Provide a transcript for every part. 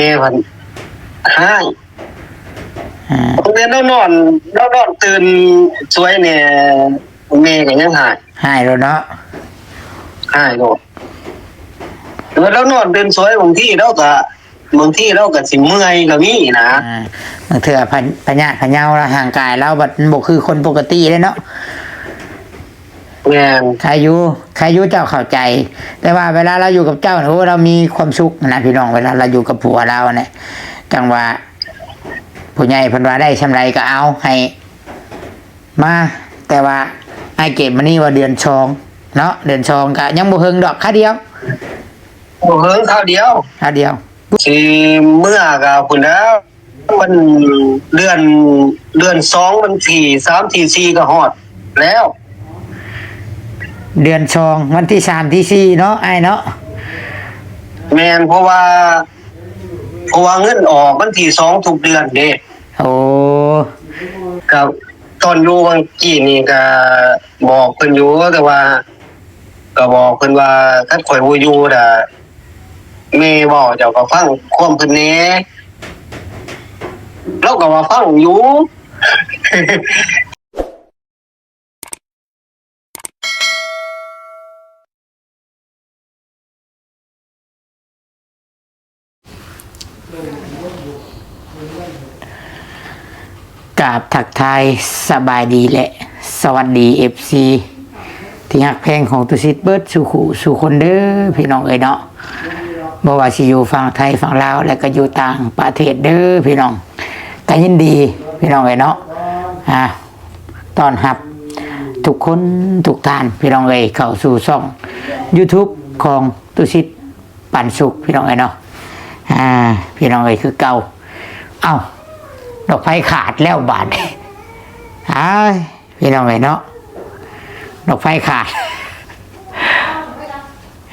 ແມ່ເພິ່ນຮ້າຍ ອ່າ ບາງເທື່ອລາວນອນ ລາວນອນຕື່ນສວຍແດ່ ແມ່ກໍຍັງຮ້າຍ ຮ້າຍໂລດເນາະ ຮ້າຍໂລດ ແຕ່ວ່າລາວນອນຕື່ນສວຍ ບາງທີລາວກໍ ບາງທີລາວກໍຊິເມື່ອຍກໍມີນະ ອ່າ ບາງເທື່ອພະ ພະຍາດພະເຍົາລາວ ຮ່າງກາຍລາວບັດມັນບໍ່ຄືຄົນປົກກະຕິເດ້ເນາະ. ແມ່ນ ໃຄຢູ່ ໃຄຢູ່ເຈົ້າເຂົ້າໃຈ ແຕ່ວ່າເວລາລາວຢູ່ກັບເຈົ້ານີ້ ໂອ້ ລາວມີຄວາມສຸກນະພີ່ນ້ອງ ເວລາລາວຢູ່ກັບຜົວລາວນະ ຈັ່ງວ່າຜູ້ໃຫຍ່ເພິ່ນວ່າໄດ້ຊ່ຳໃດກໍເອົາໃຫ້ມາ ແຕ່ວ່າອ້າຍເກດມະນີວ່າເດືອນສອງເນາະ ເດືອນສອງກໍຍັງບໍ່ເຖິງດອກ ຄາວດຽວ ບໍ່ເຖິງ ຄາວດຽວ ຄາວດຽວ ຊິເມືອກໍພຸ້ນແລ້ວ ມັນເດືອນ ເດືອນສອງ ວັນທີສາມ ທີສີ່ ກໍຮອດແລ້ວ ເດືອນສອງ ວັນທີສາມ ທີສີ່ ເນາະ ອ້າຍເນາະ ແມ່ນ ເພາະວ່າ ເພາະວ່າເງິນອອກວັນທີສອງທຸກເດືອນເດ້ ໂອ້ ກໍຕອນຢູ່ວັງກີ້ນີ້ກໍບອກເພິ່ນຢູ່ ແຕ່ວ່າ ກໍບອກເພິ່ນວ່າ ຄັນຂ້ອຍບໍ່ຢູ່ລະ ແມ່ເວົ້າເຈົ້າກໍຟັງຄວາມເພິ່ນແດ່ ລາວກໍວ່າຟັງຢູ່. ກາບທັກທາຍສະບາຍດີ ແລະ ສະຫວັດດີ ເອັຟຊີ ທີ່ຮັກແພງຂອງຕຸສິດເບິດສູ່ຄູ່ສູ່ຄົນເດີພີ່ນ້ອງເອີຍເນາະ ບໍ່ວ່າຊິຢູ່ຝັ່ງໄທຝັ່ງລາວ ແລະ ກໍຢູ່ຕ່າງປະເທດເດີພີ່ນ້ອງ ກໍຍິນດີພີ່ນ້ອງເອີຍເນາະ ອ່າ ຕ້ອນຮັບທຸກຄົນທຸກທ່ານພີ່ນ້ອງເອີຍ ເຂົ້າສູ່ຊ່ອງຢູທູບຂອງຕຸສິດ ປັນສຸກພີ່ນ້ອງເອີຍເນາະ ອ່າ ພີ່ນ້ອງເອີຍ ຄືເກົ່າ ເອົ້າ ດອກໄຟຂາດແລ້ວບາດນີ້ ອ້າຍ ພີ່ນ້ອງເອີຍເນາະ ດອກໄຟຂາດ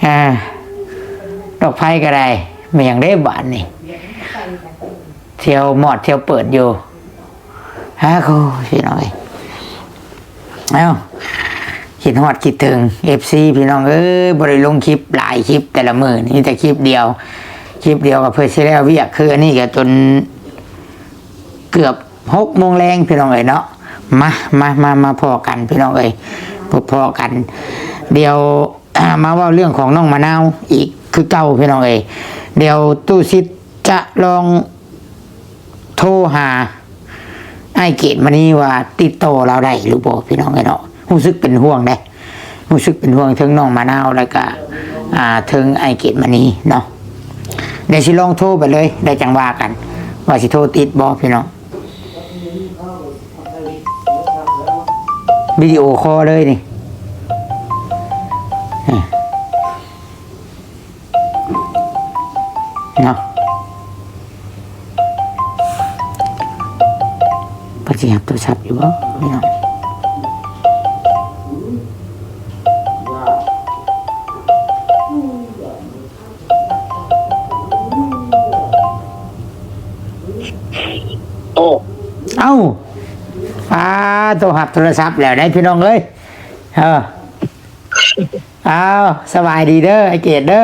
ອ່າ ດອກໄຟກໍໄດ້ ແມ່ນຫຍັງເດ້ບາດນີ້ ທ່ຽວມອດທ່ຽວເປີດຢູ່ ອ້າໂຫ ພີ່ນ້ອງເອີຍ ເອົ້າ ຄິດຮອດຄິດເຖິງ ເອັຟຊີ ພີ່ນ້ອງເອີຍ ບໍ່ໄດ້ລົງຄລິບຫຼາຍຄລິບ ແຕ່ລະມື້ນີ້ມີແຕ່ຄລິບດຽວ ຄລິບດຽວກໍເພື່ອຊິແລ້ວວຽກ ຄືອັນນີ້ກໍຈົນເກືອບຫົກໂມງແລງ ພີ່ນ້ອງເອີຍເນາະ ມາ ມາ ມາ ມາພໍ້ກັນ ພີ່ນ້ອງເອີຍ ພໍ້ກັນ ດຽວ ອ່າ ມາເວົ້າເລື່ອງຂອງນ້ອງມະນາວອີກຄືເກົ່າ ພີ່ນ້ອງເອີຍ ດຽວຕູ້ສິດຈະລອງໂທຫາອ້າຍເກດມະນີວ່າຕິດຕໍ່ລາວໄດ້ຫຼືບໍ່ ພີ່ນ້ອງເອີຍເນາະ ຮູ້ສຶກເປັນຫ່ວງເດ້ ຮູ້ສຶກເປັນຫ່ວງເຖິງນ້ອງມະນາວ ແລ້ວກະ ອ່າ ເຖິງອ້າຍເກດມະນີເນາະ ດຽວຊິລອງໂທໄປເລີຍ ແລ້ວຈັ່ງວ່າກັນ ວ່າຊິໂທຕິດບໍ່ ພີ່ນ້ອງ. ວິດີໂອຄໍເລີຍນີ້ ເນາະ ເພິ່ນຊິຮັບໂທລະສັບຢູ່ບໍ່ ພີ່ນ້ອງ? ໂອ້ ເອົ້າ ປາໂທ ຮັບໂທລະສັບແລ້ວໄດ໋ພີ່ນ້ອງເອີຍ ເອີ ເອົ້າ ສະບາຍດີເດີ ອ້າຍເກດເດີ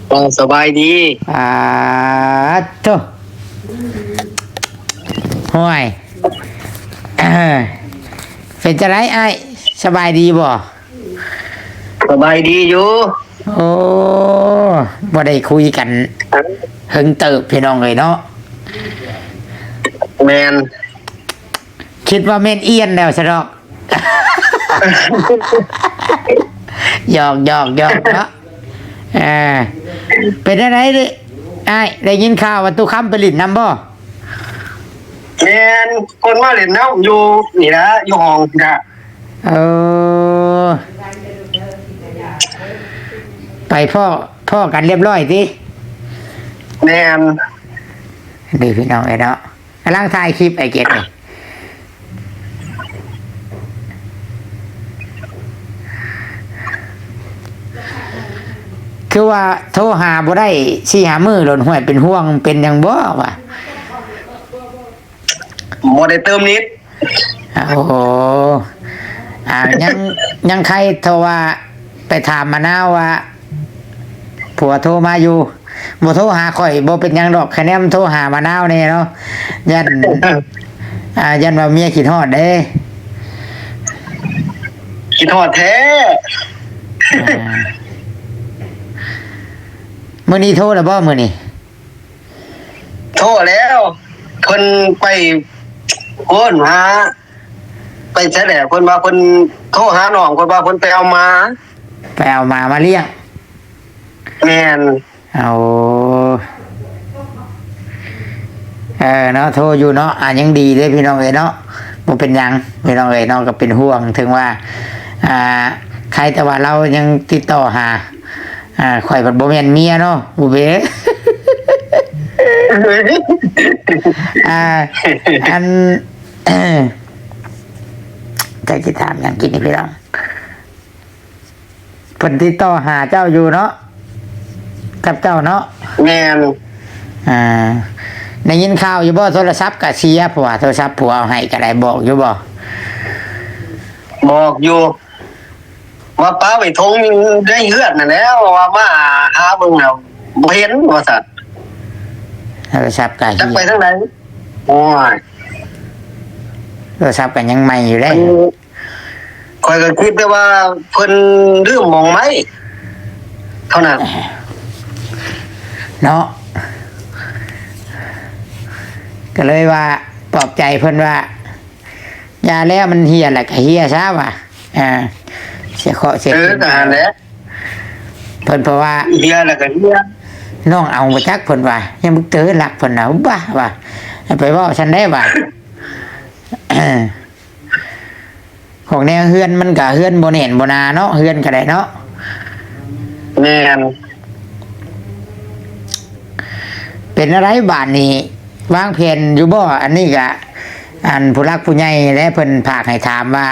ເອີ ສະບາຍດີ ປາໂທ ໂອ້ຍ ເອີ ເປັນຈັ່ງໃດອ້າຍ ສະບາຍດີບໍ່? ສະບາຍດີຢູ່ ໂອ້ ບໍ່ໄດ້ຄຸຍກັນເຫິງເຕີບ ພີ່ນ້ອງເອີຍເນາະ ແມ່ນ ຄິດວ່າແມ່ນອ່ຽນແລ້ວຊະດອກ ຫຍອກໆໆ ເນາະ ເອີ ເປັນຈັ່ງໃດອ້າຍ ໄດ້ຍິນຂ່າວວ່າຕູ້ຄຳໄປຫຼິ້ນນຳບໍ່? ແມ່ນ ເພິ່ນມາຫຼິ້ນນຳຢູ່ນີ້ລະ ຢູ່ຫ້ອງນີ້ລະ ເອີ ໄປພໍ້ ພໍ້ກັນລຽບຮ້ອຍຕິ? ແມ່ນ ນີ້ພີ່ນ້ອງເອີຍເນາະ ກຳລັງຖ່າຍຄລິບ ອ້າຍເກດນີ້ ຄືວ່າໂທຫາບໍ່ໄດ້ສີ່ຫ້າມື້ໂລດ ຫ້ວຍ ເປັນຫ່ວງເປັນຫຍັງບໍ່ວະ? ບໍ່ໄດ້ເຕີມເນັດ ໂອ້ໂຫ ອ່າ ຍັງ ຍັງໄຄໂທວ່າ ໄປຖາມມະນາວວ່າ ຜົວໂທມາຢູ່ ບໍ່ໂທຫາຂ້ອຍບໍ່ເປັນຫຍັງດອກ ຄະແນນໂທຫາມະນາວແດ່ເນາະ ຢ້ານ ອ່າ ຢ້ານວ່າເມຍຄິດຮອດເດ້. ຄິດຮອດແທ້. ອ່າ ມື້ນີ້ໂທແລ້ວບໍ່ມື້ນີ້? ໂທແລ້ວ ເພິ່ນໄປໂອ້ນຫາ ໄປໃສແຫຼະ ເພິ່ນວ່າເພິ່ນໂທຫານ້ອງ ເພິ່ນວ່າເພິ່ນໄປເອົາໝາ ໄປເອົາໝາມາລ້ຽງ. ແມ່ນ. ເອົາ ເອີເນາະ ໂທຢູ່ເນາະ ອ່າ ຍັງດີເດ້ພີ່ນ້ອງເອີຍເນາະ ບໍ່ເປັນຫຍັງພີ່ນ້ອງເອີຍເນາະ ກໍເປັນຫ່ວງ ເຖິງວ່າ ອ່າ ໃຄແຕ່ວ່າລາວຍັງຕິດຕໍ່ຫາ ອ່າ ຂ້ອຍພັດບໍ່ແມ່ນເມຍເນາະ ບຸເບ ອ່າ ອັນ ຈັກຊິຖາມຫຍັງກິນນີ້ພີ່ນ້ອງ ເພິ່ນຕິດຕໍ່ຫາເຈົ້າຢູ່ເນາະ ກັບເຈົ້າເນາະ? ແມ່ນ. ອ່າ ໄດ້ຍິນຂ່າວຢູ່ບໍ່ ໂທລະສັບກະເສຍ ເພາະວ່າໂທລະສັບຜົວເອົາໃຫ້ກະໄດ້ ບອກຢູ່ບໍ່? ບອກຢູ່ ວ່າປະໄວ້ຖົງໃນເຮືອນນັ້ນແຫຼະ ວ່າມາຫາເບິ່ງແລ້ວບໍ່ເຫັນວ່າຊັ້ນ. ໂທລະສັບກະເສຍ ຈັກໄປທາງໃດ. ໂອ້ຍ ໂທລະສັບກະຍັງໃໝ່ຢູ່ເດ້. ຂ້ອຍກໍຄິດແຕ່ວ່າເພິ່ນລືມໝ່ອງໄວ້ເທົ່ານັ້ນເນາະ ກໍເລີຍວ່າປອບໃຈເພິ່ນວ່າ ຢ່າແລ້ວ ມັນເຫ່ຍແລ້ວກໍເຫ່ຍຊະວ່າ ອ່າ ເສຍເຄາະເສຍເຂັນ ເອີ ກໍຫັ້ນແຫຼະ ເພິ່ນ ເພາະວ່າເຫ່ຍແລ້ວກໍເຫ່ຍ ນ້ອງເອົາບໍ່ຈັກ ເພິ່ນວ່າ ຍັງບໍ່ເຕີລັກ ເພິ່ນວ່າ ບ້າວ່າ ໄປເວົ້າຊັ້ນໄດ້ວ່າ ຂອງແນວເຮືອນມັນກະເຮືອນບໍ່ແໜ້ນບໍ່ໜາເນາະ ເຮືອນກະໄດ້ເນາະ. ແມ່ນ. ເປັນແນວໃດບາດນີ້ ວາງແຜນຢູ່ບໍ່? ອັນນີ້ກະ ອັນຜູ້ຫຼັກຜູ້ໃຫຍ່ແຫຼະ ເພິ່ນຝາກໃຫ້ຖາມວ່າ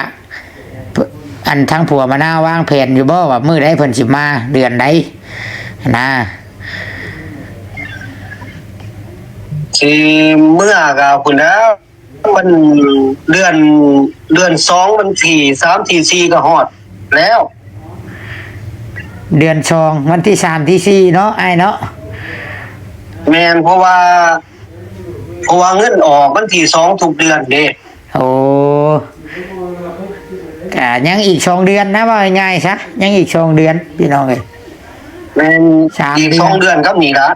ອັນທາງຜົວມະນາວວາງແຜນຢູ່ບໍ່ວ່າມື້ໃດເພິ່ນຊິມາ ເດືອນໃດຫັ້ນນາ? ຊິເມືອກະພຸ້ນແຫຼ້ວ ມັນເດືອນ ເດືອນສອງ ວັນທີສາມ ທີສີ່ ກໍຮອດແລ້ວ. ເດືອນສອງ ວັນທີສາມ ທີສີ່ ເນາະ ອ້າຍເນາະ? ແມ່ນ ເພາະວ່າ ເພາະວ່າເງິນອອກວັນທີສອງທຸກເດືອນເດ້. ໂອ້ ກະຍັງອີກສອງເດືອນນະ ເວົ້າງ່າຍໆຊະ ຍັງອີກສອງເດືອນພີ່ນ້ອງເອີຍ. ແມ່ນ ສາມເດືອນ ອີກສອງເດືອນກັບນີ້ລະ.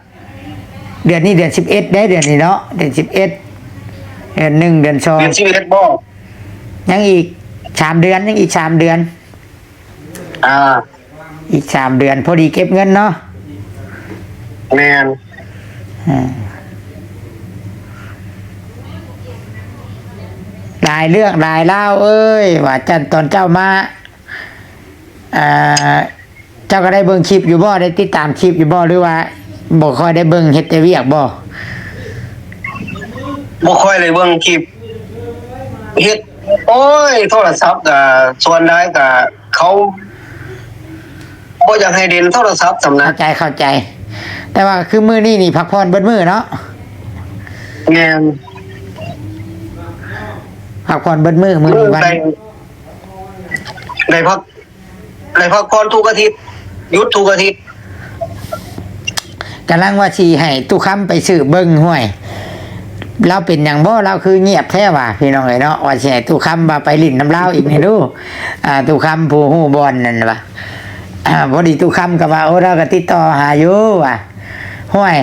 ເດືອນນີ້ເດືອນສິບເອັດເດ້ ເດືອນນີ້ເນາະ ເດືອນສິບເອັດ ເດືອນໜຶ່ງ ເດືອນສອງ ເດືອນສິບເອັດບໍ? ຍັງອີກສາມເດືອນ ຍັງອີກສາມເດືອນ. ອ່າ ອີກສາມເດືອນ ພໍດີເກັບເງິນເນາະ. ແມ່ນ. ອ່າ ຫຼາຍເລື່ອງຫຼາຍລາວເອີຍ ວ່າຈັ່ງຕອນເຈົ້າມາ ອ່າ ເຈົ້າກໍໄດ້ເບິ່ງຄລິບຢູ່ບໍ່? ໄດ້ຕິດຕາມຄລິບຢູ່ບໍ່? ຫຼືວ່າບໍ່ຄ່ອຍໄດ້ເບິ່ງ ເຮັດແຕ່ວຽກບໍ່? ບໍ່ຄ່ອຍໄດ້ເບິ່ງຄລິບ ເຮັດ ໂອ້ຍ ໂທລະສັບກະສ່ວນຫຼາຍກະເຂົາບໍ່ຢາກໃຫ້ຫຼິ້ນໂທລະສັບສ່ຳນະ. ເຂົ້າໃຈ ເຂົ້າໃຈ ແຕ່ວ່າຄືມື້ນີ້ນີ້ພັກຜ່ອນເບິດມື້ເນາະ. ແມ່ນ ພັກຜ່ອນເບິດມື້ ມື້ນີ້ວັນ ໄດ້ ໄດ້ພັກ ໄດ້ພັກຜ່ອນທຸກອາທິດ ຢຸດທຸກອາທິດ. ກຳລັງວ່າຊິໃຫ້ຕູ້ຄຳໄປສືບເບິ່ງ ຫ້ວຍ ລາວເປັນຫຍັງບໍ? ລາວຄືງຽບແທ້ຫວາ ພີ່ນ້ອງເອີຍເນາະ. ວ່າຊິໃຫ້ຕູ້ຄຳວ່າໄປຫຼິ້ນນຳລາວອີກນີ້ດູ ອ່າ ຕູ້ຄຳຜູ້ຮູ້ບ່ອນນັ້ນຫວາ. ອ່າ ພໍດີຕູ້ຄຳກໍວ່າ ໂອ້ ລາວກໍຕິດຕໍ່ຫາຢູ່ຫວາ. ຫ້ວຍ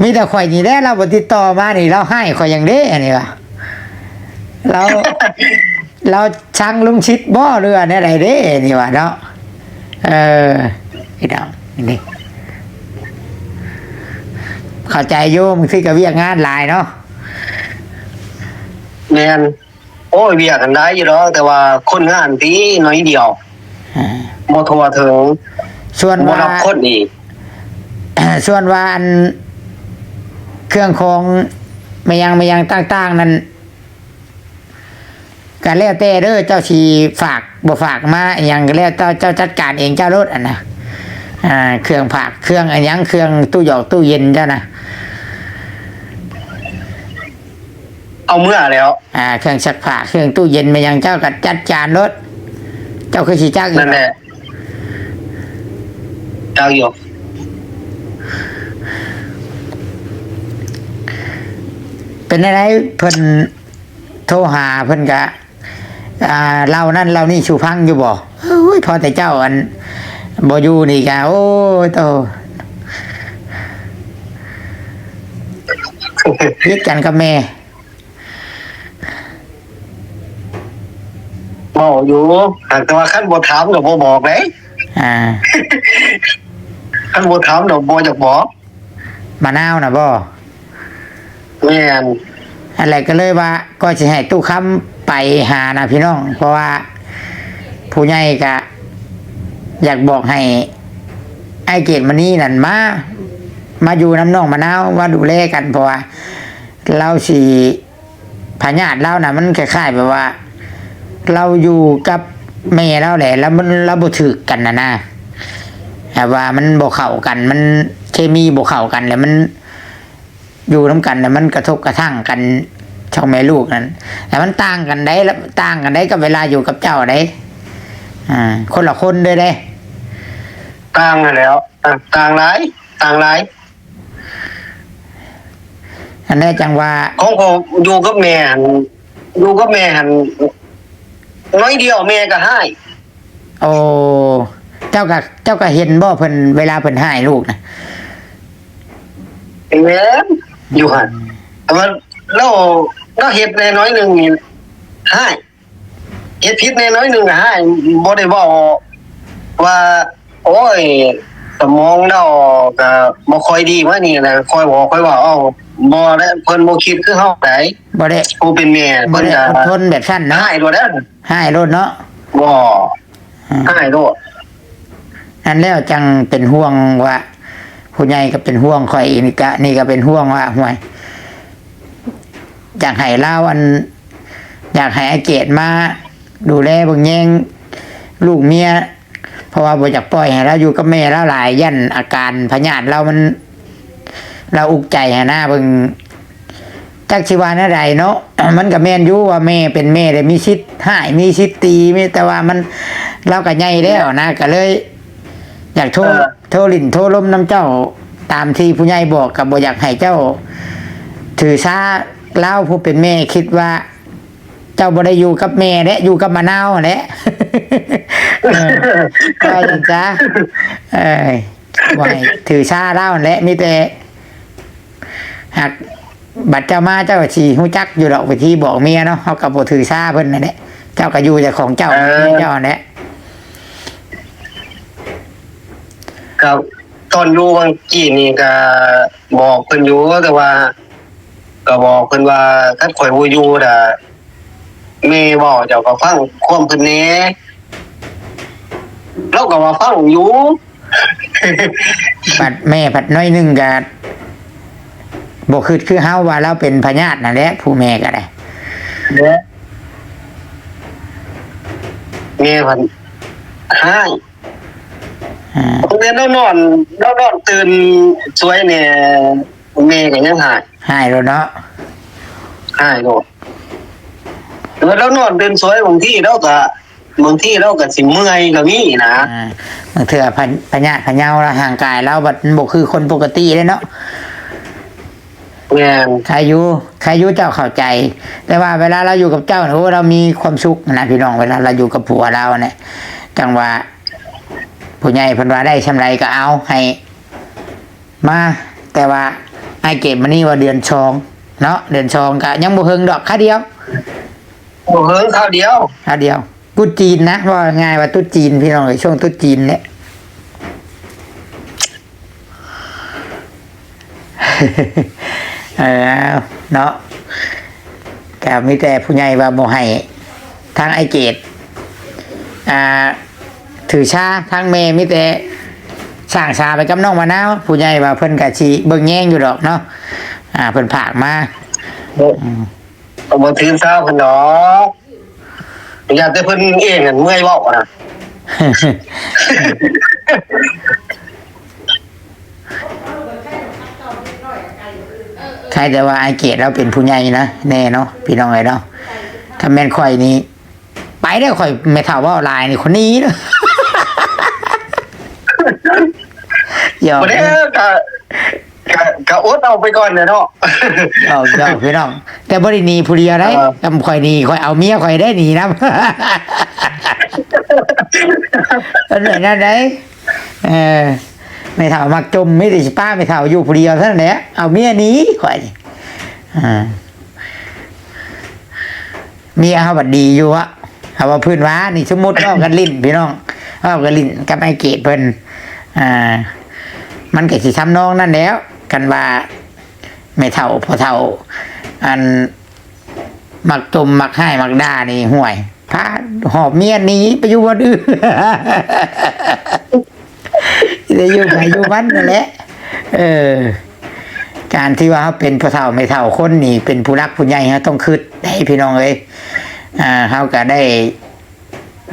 ມີແຕ່ຂ້ອຍນີ້ແຫຼະ ລາວບໍ່ຕິດຕໍ່ມານີ້ ລາວຮ້າຍຂ້ອຍຫຍັງເດ້ ອັນນີ້ຫວາ. ລາວ ລາວຊັງລຸງຊິດບໍ ຫຼືວ່າແນວໃດເດ້ ນີ້ວ່າເນາະ. ເອີ ພີ່ນ້ອງ ນີ້ ເຂົ້າໃຈຢູ່ ບາງທີກໍວຽກງານຫຼາຍເນາະ. ແມ່ນ. ໂອ້ຍ ວຽກຫັ້ນຫຼາຍຢູ່ດອກ ແຕ່ວ່າຄົນງານຕິໜ້ອຍດຽວ ອ່າ ບໍ່ທົ່ວເຖິງ ສ່ວນວ່າ ບໍ່ຮັບຄົນອີກ. ສ່ວນວ່າອັນ ເຄື່ອງຂອງແມ່ນຫຍັງ ແມ່ນຫຍັງຕ່າງໆນັ້ນ ກໍແລ້ວແຕ່ເດີ ເຈົ້າຊິຝາກບໍ່ຝາກມາອີ່ຫຍັງກໍແລ້ວແຕ່ ເຈົ້າຈັດການເອງເຈົ້າໂລດ ອັນນະ ອ່າ ເຄື່ອງຝາກ ເຄື່ອງອີ່ຫຍັງ ເຄື່ອງຕູ້ຢອກຕູ້ເຢັນເຈົ້ານະ ເອົາເມືອແລ້ວ. ອ່າ ເຄື່ອງຊັກຜ້າ ເຄື່ອງຕູ້ເຢັນແມ່ນຫຍັງ ເຈົ້າກໍຈັດການໂລດ. ເຈົ້າຄືຊິຈັກຢູ່ ນັ້ນແຫຼະ ຈັກຢູ່. ປັນຈັ່ງໃດ ເພິ່ນໂທຫາ ເພິ່ນກະ ອ່າ ເລົ່ານັ້ນເລົ່ານີ້ສູ່ຟັງຢູ່ບໍ່? ໂອ້ຍ ພໍແຕ່ເຈົ້າ ອັນ ບໍ່ຢູ່ນີ້ກະ ໂອ້ຍ ໂຕ ຜິດກັນກັບແມ່. ເວົ້າຢູ່ ຫາກແຕ່ວ່າຄັນບໍ່ຖາມກໍບໍ່ບອກເດ້. ອ່າ ຄັນບໍ່ຖາມກໍບໍ່ຢາກບອກ. ມະນາວນະບໍ? ແມ່ນ. ອັນແຫຼະ ກໍເລີຍວ່າ ກໍຊິໃຫ້ຕູ້ຄຳໄປຫານະພີ່ນ້ອງ ເພາະວ່າຜູ້ໃຫຍ່ກະຢາກບອກໃຫ້ອ້າຍເກດມະນີນັ້ນມາ ມາຢູ່ນຳນ້ອງມະນາວ ມາດູແລກັນ ເພາະວ່າລາວຊິ ພະຍາດລາວນະ ມັນຄ້າຍໆແບບວ່າ ລາວຢູ່ກັບແມ່ລາວແຫຼະ ລາວມັນ ລາວບໍ່ຖືກກັນນະນາ ແບບວ່າມັນບໍ່ເຂົ້າກັນ ມັນເຄມີບໍ່ເຂົ້າກັນ ແລ້ວມັນຢູ່ນຳກັນ ແລ້ວມັນກະທົບກະທັ່ງກັນ ສອງແມ່ລູກນັ້ນ ແລ້ວມັນຕ່າງກັນໃດ໋ ຕ່າງກັນໃດ໋ກັບເວລາຢູ່ກັບເຈົ້າໃດ໋ ອ່າ ຄົນລະຄົນເລີຍເດ້. ຕ່າງຫັ້ນແຫຼ້ວ ຕ່າງຫຼາຍ ຕ່າງຫຼາຍ. ອັນແນ່ຈັ່ງວ່າ ຂອງຂ້ອຍຢູ່ກັບແມ່ຫັ້ນ ຢູ່ກັບແມ່ຫັ້ນໜ້ອຍດຽວແມ່ກໍຮ້າຍ. ໂອ້ ເຈົ້າກໍ ເຈົ້າກໍເຫັນບໍ່ເພິ່ນ ເວລາເພິ່ນຮ້າຍລູກນະ? ເຫັນຢູ່ຫັ້ນ ແຕ່ວ່າລາວ ລາວເຮັດແດ່ໜ້ອຍໜຶ່ງນີ້ຮ້າຍ. ເຮັດຜິດແດ່ໜ້ອຍໜຶ່ງກໍຮ້າຍ ບໍ່ໄດ້ເວົ້າວ່າ ໂອ້ຍ ສະໝອງລາວກໍບໍ່ຄ່ອຍດີ ມານີ້ນະ ຄ່ອຍບອກ ຄ່ອຍເວົ້າ ເອົ້າ ບໍ່ແຫຼະ ເພິ່ນບໍ່ຄິດຄືເຮົາໃດ໋ ບໍ່ໄດ້ ຜູ້ເປັນແມ່ ບໍ່ໄດ້ ເພິ່ນກໍອົດທົນແບບຊັ້ນເນາະ ຮ້າຍໂລດເດີ້ ຮ້າຍໂລດເນາະ ບໍ່ ອືມ ຮ້າຍໂລດ. ອັນແລ້ວຈັ່ງເປັນຫ່ວງວ່າ ຜູ້ໃຫຍ່ກໍເປັນຫ່ວງຂ້ອຍ ນີ້ກະ ນີ້ກໍເປັນຫ່ວງວ່າ ຫ້ວຍ ຢາກໃຫ້ລາວ ອັນ ຢາກໃຫ້ອ້າຍເກດມາດູແລເບິ່ງແຍງລູກເມຍ ເພາະວ່າບໍ່ຢາກປ່ອຍໃຫ້ລາວຢູ່ກັບແມ່ລາວຫຼາຍ ຢ້ານອາການພະຍາດລາວມັນ ລາວອຸກໃຈຫັ້ນນາ ເບິ່ງ ຈັກຊິວ່າແນວໃດເນາະ ມັນກໍແມ່ນຢູ່ວ່າແມ່ເປັນແມ່ແລ້ວມີສິດຮ້າຍ ມີສິດຕີ ມີ ແຕ່ວ່າມັນ ລາວກໍໃຫຍ່ແລ້ວນະ ກໍເລີຍຢາກໂທ ເອີ ໂທຫຼິ້ນໂທລົມນຳເຈົ້າ ຕາມທີ່ຜູ້ໃຫຍ່ບອກ ກໍບໍ່ຢາກໃຫ້ເຈົ້າຖືສາລາວ ຜູ້ເປັນແມ່ຄິດວ່າ ເຈົ້າບໍ່ໄດ້ຢູ່ກັບແມ່ແຫຼະ ຢູ່ກັບມະນາວຫັ້ນແຫຼະ ເອີ ວ່າຈັ່ງຊະ ເອີ ບໍ່ໃຫ້ຖືສາລາວຫັ້ນແຫຼະ ມີແຕ່ ຫາກບັດເຈົ້າມາ ເຈົ້າກໍຊິຮູ້ຈັກຢູ່ດອກ ວິທີບອກເມຍເນາະ ເຮົາກໍບໍ່ຖືສາເພິ່ນນັ້ນແຫຼະ ເຈົ້າກໍຢູ່ແຕ່ຂອງເຈົ້າ ເອີ ເຈົ້າຫັ້ນແຫຼະ. ກໍຕອນຢູ່ວັງກີ້ນີ້ກໍບອກເພິ່ນຢູ່ ແຕ່ວ່າ ກໍບອກເພິ່ນວ່າ ຄັນຂ້ອຍບໍ່ຢູ່ລະ ແມ່ເວົ້າເຈົ້າກໍຟັງຄວາມເພິ່ນແດ່ ລາວກໍວ່າຟັງຢູ່ ບັດແມ່ພັດໜ້ອຍໜຶ່ງກໍບໍ່ຄິດຄືເຮົາ ວ່າລາວເປັນພະຍາດນັ້ນແຫຼະ ຜູ້ແມ່ກໍໄດ້ ແມ່ ແມ່ພັດຮ້າຍ ອ່າ ແຕ່ລາວນອນ ລາວນອນຕື່ນສວຍແດ່ ແມ່ກໍຍັງຮ້າຍ ຮ້າຍໂລດເນາະ ຮ້າຍໂລດ ແຕ່ວ່າລາວນອນຕື່ນສວຍ ບາງທີລາວກໍ ບາງທີລາວກໍຊິເມື່ອຍກໍມີນະ ອ່າ ບາງເທື່ອພະ ພະຍາດພະເຍົາລາວ ຮ່າງກາຍລາວບັດມັນບໍ່ຄືຄົນປົກກະຕິເດ້ເນາະ. ແມ່ນ ໃຄຢູ່ ໃຄຢູ່ເຈົ້າເຂົ້າໃຈ ແຕ່ວ່າເວລາລາວຢູ່ກັບເຈົ້ານີ້ ໂອ້ ລາວມີຄວາມສຸກນະພີ່ນ້ອງ ເວລາລາວຢູ່ກັບຜົວລາວນະ ຈັ່ງວ່າຜູ້ໃຫຍ່ເພິ່ນວ່າໄດ້ຊ່ຳໃດກໍເອົາໃຫ້ມາ ແຕ່ວ່າອ້າຍເກດມະນີວ່າເດືອນສອງເນາະ ເດືອນສອງກໍຍັງບໍ່ເຖິງດອກ ຄາວດຽວ ບໍ່ເຖິງ ຄາວດຽວ ຄາວດຽວ ຕຸດຈີນນະ ເວົ້າງ່າຍວ່າຕຸດຈີນ ພີ່ນ້ອງເອີຍ ຊ່ວງຕຸດຈີນແຫຼະ. ເອີ ເນາະ ກໍມີແຕ່ຜູ້ໃຫຍ່ວ່າບໍ່ໃຫ້ທາງອ້າຍເກດ ອ່າ ຖືຊາ ທາງແມ່ມີແຕ່ສ້າງສາໄປກັບນ້ອງມະນາວ ຜູ້ໃຫຍ່ວ່າເພິ່ນກໍຊິເບິ່ງແຍງຢູ່ດອກເນາະ ອ່າ ເພິ່ນຝາກມາ ບໍ່ ອືມ ກໍບໍ່ຖືສາເພິ່ນດອກ ຢ້ານແຕ່ເພິ່ນເອງຫັ້ນເມື່ອຍເວົ້ານະ ໃຄແຕ່ວ່າອ້າຍເກດລາວເປັນຜູ້ໃຫຍ່ນະແນ່ເນາະ ພີ່ນ້ອງເອີຍເນາະ ຖ້າແມ່ນຂ້ອຍນີ້ ໄປແລ້ວຂ້ອຍ ແມ່ເຖົ້າເວົ້າຫຼາຍນີ້ ຄົນນີ້ເດີ ຢອກ ບໍ່ໄດ້ ກະ ກະ ກ ກໍອົດເອົາໄປກ່ອນແຫຼະເນາະ. ເວົ້າ ເວົ້າ ພີ່ນ້ອງ ແຕ່ບໍ່ໄດ້ໜີຜູ້ດຽວໃດ. ເອີ ຄັນຂ້ອຍໜີ ຂ້ອຍເອົາເມຍຂ້ອຍໄດ້ໜີນຳ. ເປັນແບບນັ້ນໃດ. ເອີ ແມ່ເຖົ້າມັກຈົ່ມ ມີແຕ່ຊິປະແມ່ເຖົ້າຢູ່ຜູ້ດຽວເທົ່ານັ້ນແຫຼະ ເອົາເມຍໜີຂ້ອຍ. ອ່າ ເມຍເຮົາບັດດີຢູ່ເວາະ. ເຮົາເວົ້າພື້ນວ່ານີ້ ສົມມຸດເວົ້າກັນຫຼິ້ນພີ່ນ້ອງ ເວົ້າກັນຫຼິ້ນກັບອ້າຍເກດເພິ່ນ. ອ່າ ມັນກໍຊິທຳນອງນັ້ນແຫຼະ ຄັນວ່າແມ່ເຖົ້າພໍ່ເຖົ້າ ອັນ ມັກຈົ່ມ ມັກຮ້າຍ ມັກດ່ານີ້ ຫ້ວຍ ພາຫອບເມຍໜີໄປຢູ່ບ່ອນອື່ນ ໄດ້ຢູ່ໃຜຢູ່ມັນນັ້ນແຫຼະ. ເອີ ການທີ່ວ່າເຮົາເປັນພໍ່ເຖົ້າແມ່ເຖົ້າຄົນນີ້ ເປັນຜູ້ຫຼັກຜູ້ໃຫຍ່ ເຮົາຕ້ອງຄິດໄດ້ພີ່ນ້ອງເອີຍ. ອ່າ ເຮົາກໍໄດ້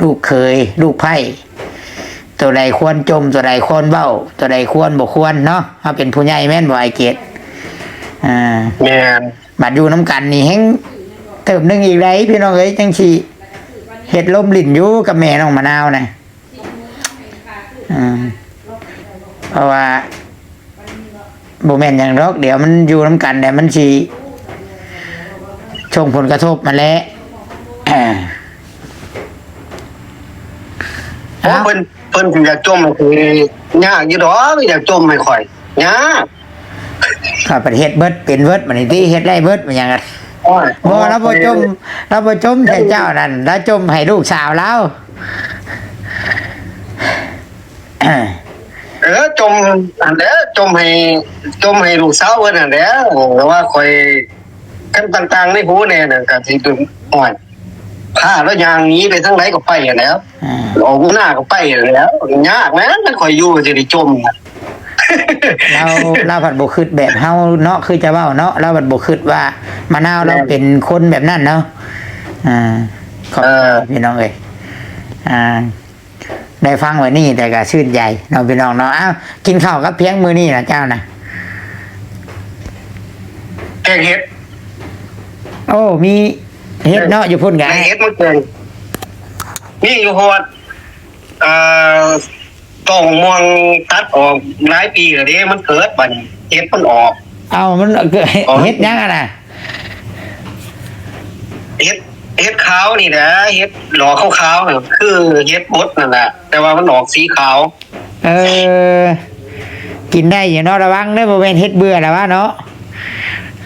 ລູກເຂີຍ ລູກໃພ້ ຕົວໃດຄວນຈົ່ມ ຕົວໃດຄວນເວົ້າ ຕົວໃດຄວນບໍ່ຄວນເນາະ. ເຮົາເປັນຜູ້ໃຫຍ່ແມ່ນບໍ່ ອ້າຍເກດ? ອ່າ ແມ່ນ. ບັດຢູ່ນຳກັນນີ້ແຮງເຕີບໜຶ່ງອີກໃດ໋ພີ່ນ້ອງເອີຍ ຈັ່ງຊິເຮັດລົມຫຼິ້ນຢູ່ກັບແມ່ນ້ອງມະນາວນະ. ອ່າ ເພາະວ່າບໍ່ແມ່ນຫຍັງດອກ ດຽວມັນຢູ່ນຳກັນແລ້ວມັນຊິສົ່ງຜົນກະທົບຫັ້ນແຫຼະ. ໂອ້ ເອົ້າ ເພິ່ນ ເພິ່ນຊິຢາກຈົ່ມໃຫ້ຂ້ອຍ ຍາກຢູ່ດອກ ຢາກຈົ່ມໃຫ້ຂ້ອຍ ຍາກ. ຂ້ອຍປະເທດເບິດ ເປັນເບິດ ບັດນີ້ຕິ ເຮັດໄດ້ເບິດ ແມ່ນຫຍັງ? ໂອ້ຍ ບໍ່ ລາວບໍ່ຈົ່ມ ລາວບໍ່ຈົ່ມໃສ່ເຈົ້ານັ້ນ ລາວຈົ່ມໃຫ້ລູກສາວລາວ. ເອີ ຈົ່ມຫັ້ນແຫຼະ ຈົ່ມໃຫ້ ຈົ່ມໃຫ້ລູກສາວເພິ່ນຫັ້ນແຫຼະ. ແຕ່ວ່າຂ້ອຍ ຄັນຕ່າງໆໃນຫູແດ່ນັ້ນກໍຊິເປັນ ໂອ້ຍ ພາລາວຍ່າງໜີໄປທາງໃດກໍໄປຫັ້ນແຫຼະ ອ່າ ອອກຢູ່ນາກໍໄປຫັ້ນແຫຼະ. ຍາກນະ ຄັນຂ້ອຍຢູ່ຊິໄດ້ຈົ່ມ. ລາວ ລາວພັດບໍ່ຄິດແບບເຮົາເນາະ ຄືຈະເວົ້າເນາະ ລາວພັດບໍ່ຄິດວ່າມະນາວລາວ ແມ່ນ ເປັນຄົນແບບນັ້ນເນາະ. ອ່າ ຂອບ ເອີ ພີ່ນ້ອງເອີຍ ອ່າ ໄດ້ຟັງໄວ້ນີ້ແຕ່ກໍຊື່ນໃຈເນາະ ພີ່ນ້ອງເນາະ. ອ້າວ ກິນເຂົ້າກັບພຽງມື້ນີ້ນະເຈົ້ານະ? ແກງເຫັດ. ໂອ້ ມີເຫັດເນາະ ເອີ ຢູ່ພຸ້ນກະ ແກງເຫັດ ມັນເກີດ ມີຢູ່ຮອດ ເອີ ຕົ້ນໝາກມ່ວງຕັດອອກຫຼາຍປີແລ້ວເດ້ ມັນເກີດ ບັດນີ້ເຫັດມັນອອກ. ເອົ້າ ມັນ ເຫັດຫຍັງຫັ້ນນະ? ເຫັດ ເຫັດຂາວນີ້ແຫຼະ ເຫັດຫຼໍ່ຂາວໆ ຄືເຫັດບົດນັ້ນແຫຼະ ແຕ່ວ່າມັນອອກສີຂາວ. ເອີ ກິນໄດ້ຢູ່ເນາະ ລະວັງເດີ ບໍ່ແມ່ນເຫັດເບື່ອລະວະເນາະ.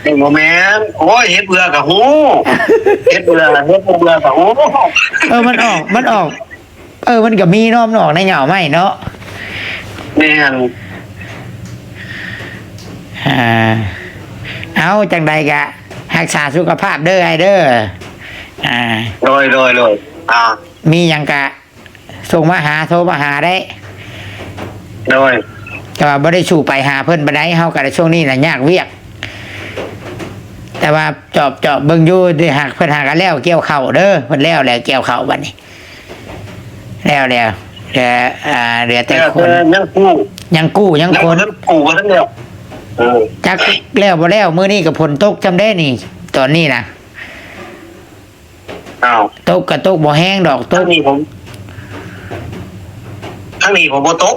ເອີ ບໍ່ແມ່ນ ໂອ້ຍ ເຫັດເບື່ອກໍຮູ້ ເຫັດເບື່ອ ເຫັດບໍ່ເບື່ອກໍຮູ້. ເອີ ມັນອອກ ມັນອອກ ເອີ ມັນກໍມີເນາະ ມັນອອກໃນຫຍ້າໄມ້ເນາະ. ແມ່ນ. ອ່າ ເອົາ ຈັ່ງໃດກະຮັກສາສຸຂະພາບເດີອ້າຍເດີ. ອ່າ ໂດຍ ໂດຍ ໂດຍ. ອ່າ ມີຫຍັງກະສົ່ງມາຫາ ໂທມາຫາໄດ້. ໂດຍ. ແຕ່ວ່າບໍ່ໄດ້ສູ້ໄປຫາເພິ່ນປານໃດ ເຮົາກະໄດ້ ຊ່ວງນີ້ນະຍາກວຽກ ແຕ່ວ່າຈອບ ຈອບເບິ່ງຢູ່ ຫາກເພິ່ນຫາກະແລ້ວກ່ຽວເຂົ້າເດີ ເພິ່ນແລ້ວແລ້ວກ່ຽວເຂົ້າບັດນີ້. ແລ້ວ ແລ້ວ ເຫຼືອ ອ່າ ເຫຼືອແຕ່ ແລ້ວແຕ່ຄົນ ຍັງກູ້ ຍັງກູ້ ຍັງ ຍັງ ຄົນ ບໍ່ທັນກູ້ ບໍ່ທັນແລ້ວ. ເອີ ຈັກແລ້ວບໍ່ແລ້ວ ມື້ນີ້ກໍຝົນຕົກຊ່ຳເດ້ນີ້ ຕອນນີ້ນະ. ອ້າວ ຕົກກໍຕົກບໍ່ແຮງດອກ ຕົກ ທາງນີ້ຜົມ ທາງນີ້ຜົມບໍ່ຕົກ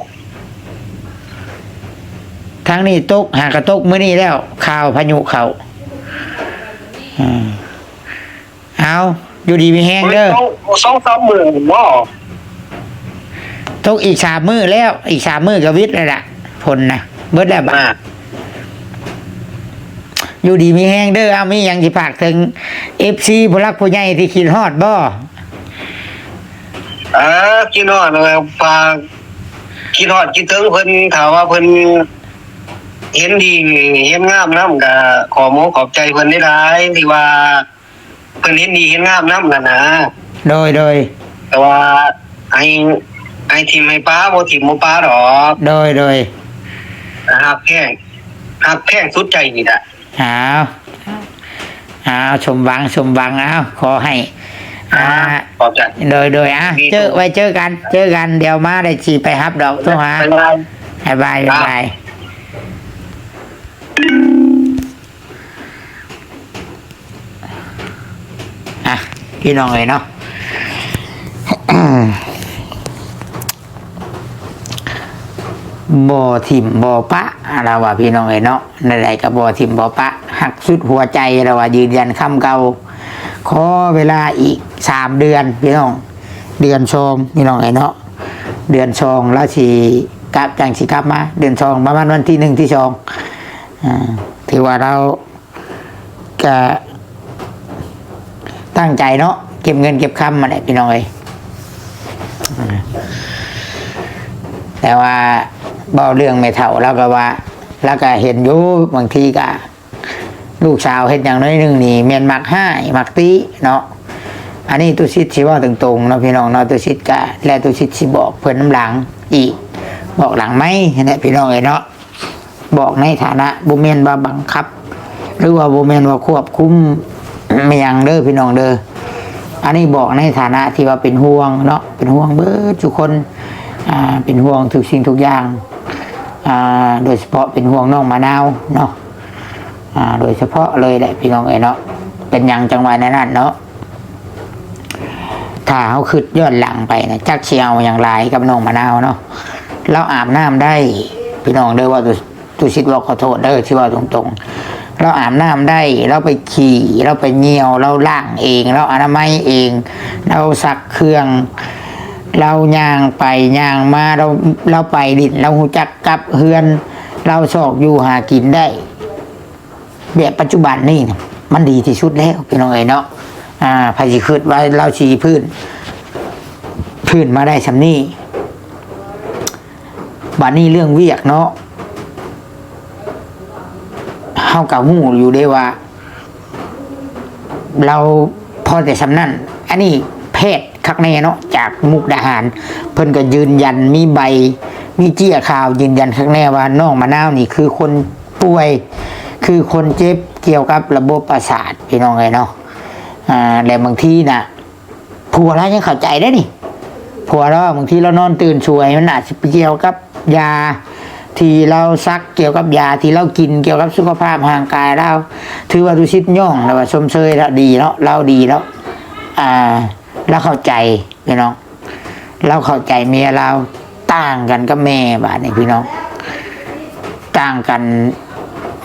ທາງນີ້ຕົກ ຫາກໍຕົກມື້ນີ້ແລ້ວ ຂ່າວພາຍຸເຂົ້າ. ອືມ ເອົາ ຢູ່ດີມີແຮງເດີ ໂອ້ຍ ສອງ ສອງສາມມື້ບໍ່ ຕົກອີກສາມມື້ແລ້ວ ອີກສາມມື້ກໍວິດແລ້ວລະ ຝົນນະ ເບິດແລ້ວບາດ ອ່າ ຢູ່ດີມີແຮງເດີ. ເອົາ ມີຫຍັງຊິຝາກເຖິງເອັຟຊີຜູ້ຫຼັກຜູ້ໃຫຍ່ທີ່ຄິດຮອດບໍ່? ເອີ ຄິດຮອດ ຝາກ ຄິດຮອດຄິດເຖິງເພິ່ນ ຖ້າວ່າເພິ່ນເຫັນດີເຫັນງາມນຳ ກໍຂໍມົກຂອບໃຈເພິ່ນຫຼາຍໆ ທີ່ວ່າ ເພິ່ນເຫັນດີເຫັນງາມນຳຫັ້ນນະ. ໂດຍ ໂດຍ. ແຕ່ວ່າໃຫ້ ໃຫ້ຖິ້ມໃຫ້ປະ ບໍ່ຖິ້ມບໍ່ປະດອກ. ໂດຍ ໂດຍ. ຮັກແພງ ຮັກແພງສຸດໃຈນີ້ລະ. ອ້າວ ອ້າວ ສົມຫວັງ ສົມຫວັງ. ອ້າວ ຂໍໃຫ້ ອ່າ ອ່າ ຂອບໃຈ. ໂດຍ ໂດຍ. ອ່າ ເຈີ ໄວ້ເຈີກັນ ເຈີກັນ ດຽວມາໄດ້ຊິໄປຮັບດອກ ໂທຫາ. ບາຍບາຍ ບາຍບາຍ. ອ່າ ພີ່ນ້ອງເອີຍເນາະ ເ ບໍ່ຖິ້ມບໍ່ປະ ລາວວ່າ ພີ່ນ້ອງເອີຍເນາະ, ແນວໃດກໍບໍ່ຖິ້ມບໍ່ປະ ຮັກສຸດຫົວໃຈ ລາວວ່າ ຢືນຢັນຄຳເກົ່າ. ຂໍເວລາອີກສາມເດືອນ ພີ່ນ້ອງ, ເດືອນສອງ ພີ່ນ້ອງເອີຍເນາະ, ເດືອນສອງລາວຊິກັບ ຈັ່ງຊິກັບມາ ເດືອນສອງ ປະມານວັນທີໜຶ່ງ ທີສອງ ອ່າ ຖືວ່າລາວ ກະຕັ້ງໃຈເນາະ ເກັບເງິນເກັບຄຳຫັ້ນແຫຼະ ພີ່ນ້ອງເອີຍ. ແຕ່ວ່າເວົ້າເລື່ອງແມ່ເຖົ້າ ລາວກໍວ່າ ລາວກໍເຫັນຢູ່ ບາງທີກໍລູກສາວເຮັດຫຍັງໜ້ອຍໜຶ່ງນີ້ແມ່ນມັກຮ້າຍມັກຕິເນາະ. ອັນນີ້ຕຸສິດຊິເວົ້າຕົງໆເນາະ ພີ່ນ້ອງເນາະ, ຕຸສິດກະ ແລະ ຕຸສິດຊິບອກເພິ່ນນຳຫຼັງອີກ ບອກຫຼັງໄມຫັ້ນແຫຼະ ພີ່ນ້ອງເອີຍເນາະ. ບອກໃນຖານະ ບໍ່ແມ່ນວ່າບັງຄັບ ຫຼືວ່າບໍ່ແມ່ນວ່າຄວບຄຸມ ແມ່ນຫຍັງເດີ ພີ່ນ້ອງເດີ. ອັນນີ້ບອກໃນຖານະທີ່ວ່າເປັນຫ່ວງເນາະ, ເປັນຫ່ວງເບິດທຸກຄົນ, ອ່າ ເປັນຫ່ວງທຸກສິ່ງທຸກຢ່າງ, ອ່າ ໂດຍສະເພາະເປັນຫ່ວງນ້ອງມະນາວເນາະ, ອ່າ ໂດຍສະເພາະເລີຍແຫຼະ ພີ່ນ້ອງເອີຍເນາະ. ເປັນຫຍັງຈັ່ງວ່າແນວນັ້ນເນາະ? ຖ້າເຮົາຄິດຍ້ອນຫຼັງໄປນະ ຈັກຊິເອົາຫຍັງຫຼາຍກັບນ້ອງມະນາວເນາະ. ລາວອາບນ້ຳໄດ້ ພີ່ນ້ອງເດີ, ເວົ້າ ຕຸສິດເວົ້າຂໍໂທດເດີ ຊິເວົ້າຕົງໆ, ລາວອາບນ້ຳໄດ້, ລາວໄປຂີ້, ລາວໄປຍ່ຽວ, ລາວລ້າງເອງ, ລາວອະນາໄມເອງ, ລາວຊັກເຄື່ອງ, ລາວຍ່າງໄປຍ່າງມາ, ລາວ ລາວໄປຫຼິ້ນ, ລາວຮູ້ຈັກກັບເຮືອນ, ລາວຊອກຢູ່ຫາກິນໄດ້. ແບບປັດຈຸບັນນີ້ນະ ມັນດີທີ່ສຸດແລ້ວ ພີ່ນ້ອງເອີຍເນາະ. ອ່າ ໃຜຊິຄິດວ່າລາວຊິຟື້ນ ຟື້ນມາໄດ້ສ່ຳນີ້. ບາດນີ້ເລື່ອງວຽກເນາະ ເຮົາກໍຮູ້ຢູ່ເດ້ວ່າ ລາວພໍແຕ່ສ່ຳນັ້ນ. ອັນນີ້ແພດຄັກແນ່ເນາະ ຈາກມຸກດາຫານ ເພິ່ນກໍຢືນຢັນ ມີໃບ ມີເຈ້ຍຂາວຢືນຢັນຄັກແນ່ວ່າ ນ້ອງມະນາວນີ້ຄືຄົນປ່ວຍ ຄືຄົນເຈັບກ່ຽວກັບລະບົບປະສາດ ພີ່ນ້ອງເອີຍເນາະ. ອ່າ ແລະ ບາງທີນະ ຜົວລາວຍັງເຂົ້າໃຈເດ້ນີ້ ຜົວລາວ ບາງທີລາວນອນຕື່ນສວຍ ມັນອາດຊິໄປກ່ຽວກັບຢາທີ່ລາວສັກ ກ່ຽວກັບຢາທີ່ລາວກິນ ກ່ຽວກັບສຸຂະພາບຮ່າງກາຍລາວ. ຖືວ່າຕຸສິດຍ້ອງ ແລ້ວວ່າຊົມເຊີຍລາວດີເນາະ ລາວດີແລ້ວ ອ່າ ລາວເຂົ້າໃຈ ພີ່ນ້ອງ ລາວເຂົ້າໃຈເມຍລາວ. ຕ່າງກັນກັບແມ່ບາດນີ້ພີ່ນ້ອງ ຕ່າງກັນ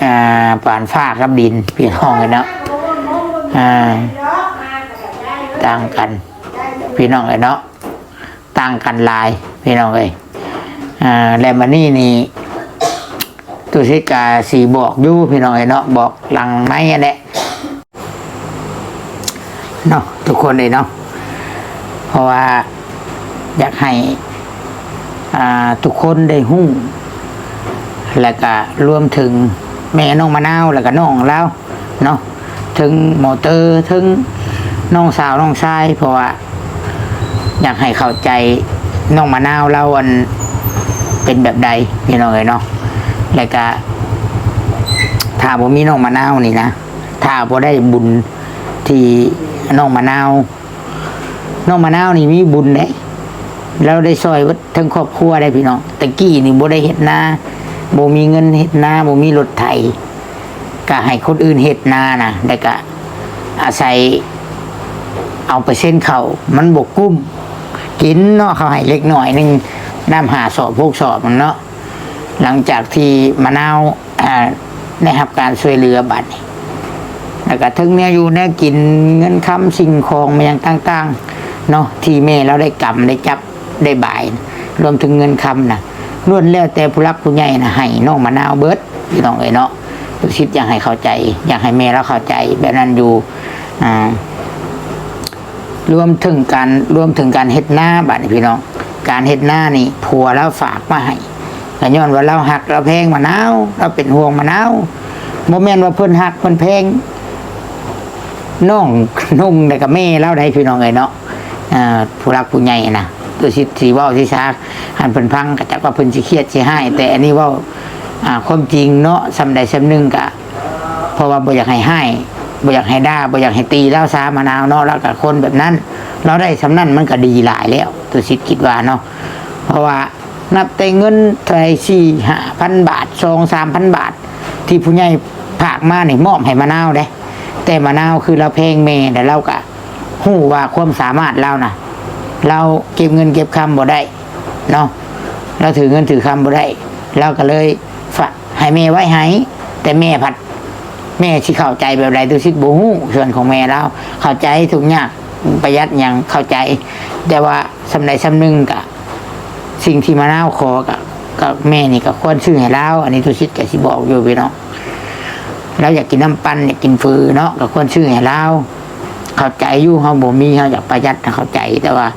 ອ່າ ປານຟ້າກັບດິນ ພີ່ນ້ອງເອີຍເນາະ. ອ່າ ຕ່າງກັນ ພີ່ນ້ອງເອີຍເນາະ ຕ່າງກັນຫຼາຍ ພີ່ນ້ອງເອີຍ. ອ່າ ແລະ ບາດນີ້ນີ້ ຕຸສິດກະຊິບອກຢູ່ ພີ່ນ້ອງເອີຍເນາະ ບອກຫຼັງໄມຫັ້ນແຫຼະ ເນາະ ທຸກຄົນເອີຍເນາະ. ເພາະວ່າຢາກໃຫ້ ອ່າ ທຸກຄົນໄດ້ຮູ້ ແລະກະລວມເຖິງແມ່ນ້ອງມະນາວ ແລະກະນ້ອງລາວເນາະ ເຖິງໝໍເຕີ ເຖິງນ້ອງສາວນ້ອງຊາຍ ເພາະວ່າຢາກໃຫ້ເຂົ້າໃຈນ້ອງມະນາວລາວ ອັນ ເປັນແບບໃດ ພີ່ນ້ອງເອີຍເນາະ. ແລະກະຖ້າບໍ່ມີນ້ອງມະນາວນີ້ນະ ຖ້າບໍ່ໄດ້ບຸນທີ່ນ້ອງມະນາວ ນ້ອງມະນາວນີ້ມີບຸນເດ້ ລາວໄດ້ຊ່ອຍເບິດທັງຄອບຄົວເດ້ພີ່ນ້ອງ. ແຕ່ກີ້ນີ້ບໍ່ໄດ້ເຮັດນາ ບໍ່ມີເງິນເຮັດນາ ບໍ່ມີລົດໄຖ ກະໃຫ້ຄົນອື່ນເຮັດນານະ ແລ້ວກະອາໄສເອົາເປີເຊັນເຂົ້າ ມັນບໍ່ກຸ້ມກິນເນາະ. ເຂົາໃຫ້ເລັກນ້ອຍໜຶ່ງ ນ້ຳຫ້າສອບຫົກສອບນັ້ນເນາະ. ຫຼັງຈາກທີ່ມະນາວ ອ່າ ໄດ້ຮັບການຊ່ວຍເຫຼືອບາດນີ້ ແລ້ວກະເຖິງແນວຢູ່ແນວກິນ ເງິນຄຳ ສິ່ງຂອງ ແມ່ນຫຍັງຕ່າງໆເນາະ ທີ່ແມ່ລາວໄດ້ກຳໄດ້ຈັບໄດ້ບາຍ ລວມເຖິງເງິນຄຳນະ ລ້ວນແລ້ວແຕ່ຜູ້ຫຼັກຜູ້ໃຫຍ່ນະໃຫ້ນ້ອງມະນາວເບິດ ພີ່ນ້ອງເອີຍເນາະ. ຕຸສິດຢາກໃຫ້ເຂົ້າໃຈ ຢາກໃຫ້ແມ່ລາວເຂົ້າໃຈແບບນັ້ນຢູ່ ອ່າ ລວມເຖິງການ ລວມເຖິງການເຮັດນາບາດນີ້ພີ່ນ້ອງ. ການເຮັດນານີ້ຜົວລາວຝາກມາໃຫ້ ກໍຍ້ອນວ່າລາວຮັກລາວແພງມະນາວ ລາວເປັນຫ່ວງມະນາວ. ບໍ່ແມ່ນວ່າເພິ່ນຮັກເພິ່ນແພງນ້ອງນຸ່ງ ແລ້ວກໍແມ່ລາວໄດ໋ ພີ່ນ້ອງເອີຍເນາະ. ອ່າ ຜູ້ຫຼັກຜູ້ໃຫຍ່ນະ ຕຸສິດຊິເວົ້າຊິສາ ອັນເພິ່ນຟັງກໍຈັກວ່າເພິ່ນຊິຄຽດຊິຮ້າຍ ແຕ່ອັນນີ້ເວົ້າ ອ່າ ຄວາມຈິງເນາະ ສ່ຳໃດສ່ຳໜຶ່ງກະ ເພາະວ່າບໍ່ຢາກໃຫ້ຮ້າຍ ບໍ່ຢາກໃຫ້ດ່າ ບໍ່ຢາກໃຫ້ຕີລາວສາມະນາວເນາະ. ລາວກະຄົນແບບນັ້ນ ລາວໄດ້ສ່ຳນັ້ນມັນກະດີຫຼາຍແລ້ວ ຕຸສິດຄິດວ່າເນາະ. ເພາະວ່ານັບແຕ່ເງິນເທົ່າໃດ ສີ່ຫ້າພັນບາດ ສອງສາມພັນບາດ ທີ່ຜູ້ໃຫຍ່ຝາກມານີ້ ມອບໃຫ້ມະນາວເດ້. ແຕ່ມະນາວຄືລາວແພງແມ່ ແລະລາວກະ ຮູ້ວ່າຄວາມສາມາດລາວນະ ລາວເກັບເງິນເກັບຄຳບໍ່ໄດ້ເນາະ ລາວຖືເງິນຖືຄຳບໍ່ໄດ້. ລາວກໍເລີຍຝາກໃຫ້ແມ່ໄວ້ໃຫ້ ແຕ່ແມ່ພັດ ແມ່ຊິເຂົ້າໃຈແບບໃດ ຕຸສິດບໍ່ຮູ້. ສ່ວນຂອງແມ່ລາວເຂົ້າໃຈ ທຸກຍາກປະຢັດຫຍັງເຂົ້າໃຈ ແຕ່ວ່າສ່ຳໃດສ່ຳໜຶ່ງກະ ສິ່ງທີ່ມະນາວຂໍກະ ກະແມ່ນີ້ກະຄວນຊື້ໃຫ້ລາວ. ອັນນີ້ຕຸສິດກະຊິບອກຢູ່ພີ່ນ້ອງ ລາວຢາກກິນນ້ຳປັ່ນ ຢາກກິນຝືເນາະ ກະຄວນຊື້ໃຫ້ລາວ. ເຂົ້າໃຈຢູ່ ເຮົາບໍ່ມີ ເຮົາຢາກປະຢັດ ເຂົ້າໃຈ ແຕ່ວ່າ